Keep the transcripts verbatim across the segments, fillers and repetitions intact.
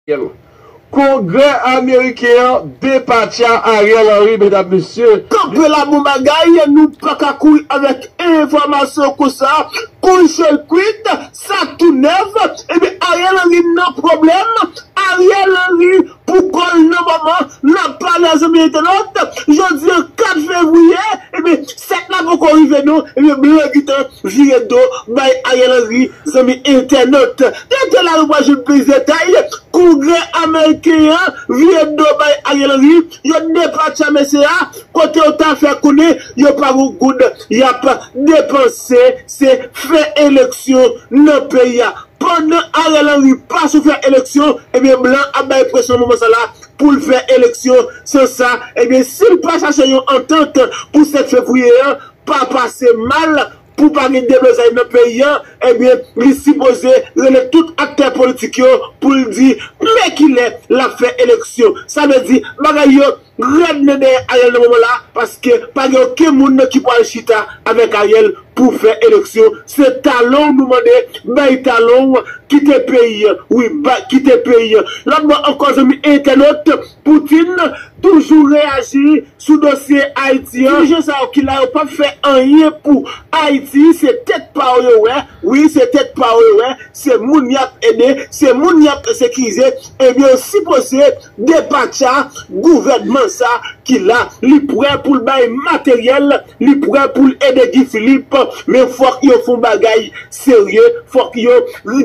Kongrè ameriken an depatcha Ariel Henry, medam, mesye. Kanpe la, bon bagay, nou pa ka kouri avèk enfòmasyon konsa. Kou l cho l kwit, sa k tou nèf, ebyen, Ariel Henry nan pwoblèm. Ariel Henry, pou kò l nan moman, nan palè, zanmi entènot, jodi a kat fevriye, ebyen, sèt la poko rive non, ebyen, blan gentan vire do bay Ariel Henry, zanmi entènot. Rete la, nou pral jwenn plis detay. Kongrè ameriken an vire do bay Ariel Henry, yo depatcha mesye a, kote yo ta fè konnen yo pa gon goud y ap depanse, se fè eleksyon nan peyi a. Pandan Ariel Henry pa sou fè eleksyon, ebyen, blan ap bay presyon moman sa la pou l fè eleksyon. San sa, ebyen, si l pa chache yon antant pou sèt fevriye an, pa pase mal, pou pa gen deblozay nan peyi an, ebyen, li sipoze rele tout aktè politik yo pou l di, men kilè l ap fè eleksyon. Sa vle di, bagay yo rèd nan dèyè Ariel nan moman la, paske pa gen okenn moun ki pral chita avèk Ariel pou fè eleksyon. Se talon w nou mande, bay talon w, kite peyi an. Wi, ba, kite peyi an. Lòt bò ankò, zanmi entènot, Putin toujou reyaji sou dosye Ayiti an. Dirijan sa yo ki la, yo p ap fè anyen pou Ayiti, se tèt pa yo yo wè. Wi, se tèt pa yo yo wè. Se moun y ap ede, se moun y ap sekirize. Ebyen, yo sipoze depatcha gouvènman sa ki la. Li prè pou l bay materyèl, li prè pou l ede Guy Philippe, men fòk yo fè yon bagay serye, fòk yo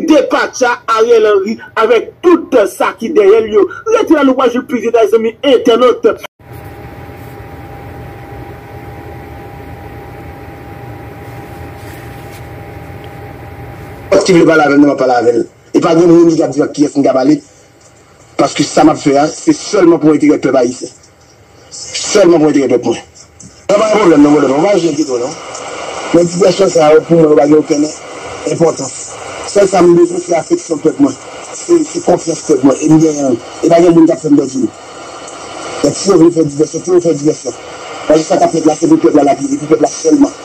depatcha Ariel Henry avèk tout sa ki dèyè l yo. Rete la, nou pral jwenn plis detay, zanmi entènot. Nenpòt ki vle pale avè m, m ap pale avè l. E pa gen moun ki ka di m ak kiyès m ka pale. Paske sa m ap fè a, se sèlman pou enterè pèp ayisyen. Sèlman pou enterè pèp mwen. Mwen pa gen pwoblèm non, brother, mwen pa jwe geto non. Men divèsyon sa yo, pou mwen, yo pa gen okenn enpòtans. Sèl sa m bezwen, se afeksyon pèp mwen. Se, se konfyans pèp mwen. E m genyen l. E pa gen moun k ap fè m pèdi l. Donk, si yo vle fè divèsyon, ke yo fè divèsyon. Paske sa k ap fèt la, se pou pèp la l ap ye, e pou pèp la sèlman.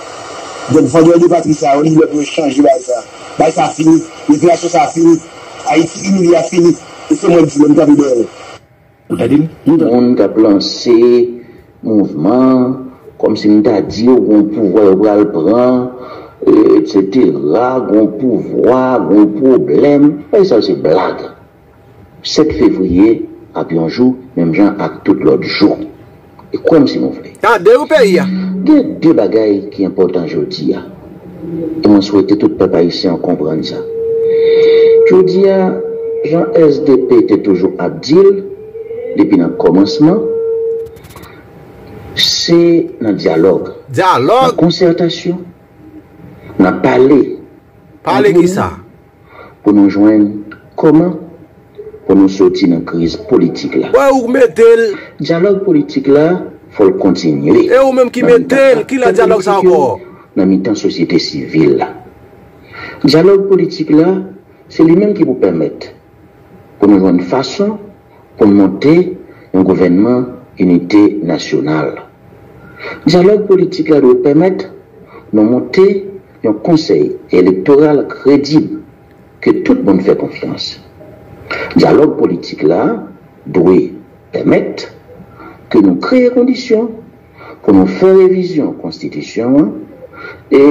Donk, vandrèdi patri sa yo, li lè pou yo chanje bagay sa. Bagay sa fini. Revelasyon sa fini. Ayiti imilye a fini. E se mwen k di l, m kanpe dèyè l. Ou tande m? Moun k ap lanse mouvman, kòmsi m ta di yo gon pouvwa yo pral pran, e, etsetera, gon pouvwa, gon pwoblèm. Bagay sa yo se blag. Sèt fevriye ap yon jou, menm jan ak tout lòt jou. E kwè m si nou vle. Tande wi peyi a. Gen de bagay ki enpòtan jodi a. E mwen swete tout pèp ayisyen an konprann sa. Jodi a, jan S D P te toujou ap di l, depi nan kòmansman, se nan dyalòg, dyalòg, nan konsètasyon, nan pale, pale ant nou, kisa? Pou nou jwenn kòman pou nou soti nan kriz politik la. Wè ou mete l. Dyalòg politik la, fò l kontinye. E ou menm ki mete l, ki nan dyalòg sa ankò? Nan mitan sosyete sivil la. Dyalòg politik la, se li menm ki pou pèmèt pou nou jwenn fason pou n monte yon gouvènman inite nasyonal. Dyalòg politik la dwe pèmèt nou monte yon konsèy elektoral kredib ke tout moun fè konfyans. Dyalòg politik la dwe pèmèt ke nou kreye kondisyon pou nou fè revizyon konstitisyon an e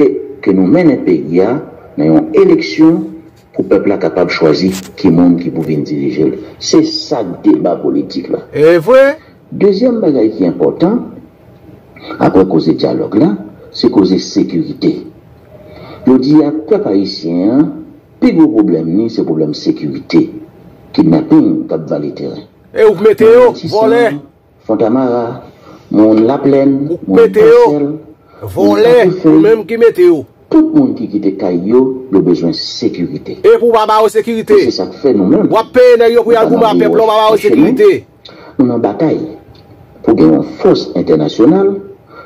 ke nou mennen peyi a nan yon eleksyon pou pèp la kapab chwazi ki moun ki pou vin dirije l. Se sa k deba politik la. E vre? Dezyèm bagay ki enpòtan, apre koze dyalòg la, se koze sekirite. Yo di a pèp ayisyen an, pi gwo pwoblèm li, se pwoblèm sekirite. Kidnaping k ap vale teren. E ou k mete yo, vòlè. Fontamara, moun Laplèn, moun Pòsèl, moun Kafou Fèy, ou menm ki mete yo. Tout moun ki kite kay yo, yo bezwen sekirite. E pou w pa ba yo sekirite, e se sa k fè nou menm, w ap peye nèg yo pou y al goumen ak pèp la, w pa ba yo sekirite. Nou nan batay pou gen yon fòs entènasyonal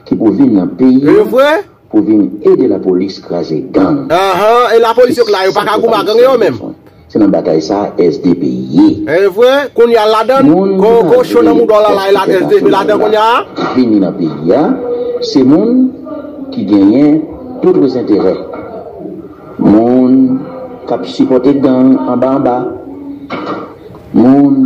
ki pou vin nan peyi a, e vre, pou vin ede lapolis kraze gang. Ahan, e lapolis yo k la, yo pa ka goumen ak gang yo menm. Se nan batay sa a S D P ye. E vre, kounye a ladan, gon kochon nan mouda w la, la, e la S D P ladan kounye a. Vini nan peyi a, se moun ki genyen tout enterè. Moun k ap sipòte gang anba anba. Moun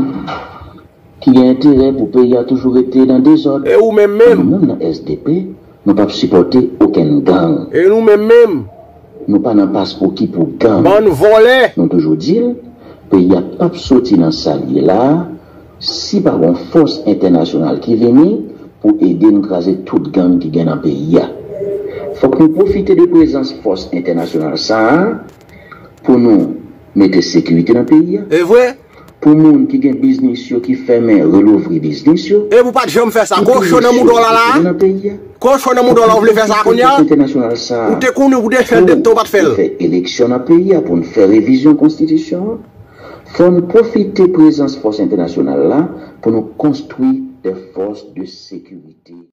ki gen enterè pou peyi a toujou rete nan dezòd. E ou menm menm? Nou menm nan S D P, nou p ap sipòte okenn gang. E nou menm menm? Nou pa nan paspouki pou gang. Bann vòlè! Nou toujou di l, peyi a p ap soti nan sa l ye la a, si pa gon fòs entènasyonal ki vini pou ede n kraze tout gang ki gen nan peyi a. Fòk nou pwofite de prezans fòs entènasyonal sa a pou nou mete sekirite nan peyi a. E vre? Pou moun ki gen biznis yo ki fèmen relouvri biznis yo. E pou pa t janm fè sa. Kochon nan mouda w la la. Nan peyi a. Kochon nan mouda w la, ou vle fè sa kounye a? Entènasyonal sa a. Ou te konnen ou te fè l depi tan ou pa t fè l. Fè eleksyon nan peyi a pou n fè revizyon konstitisyon an. Fò n pwofite prezans fòs entènasyonal la pou nou konstwi de fòs de sekirite.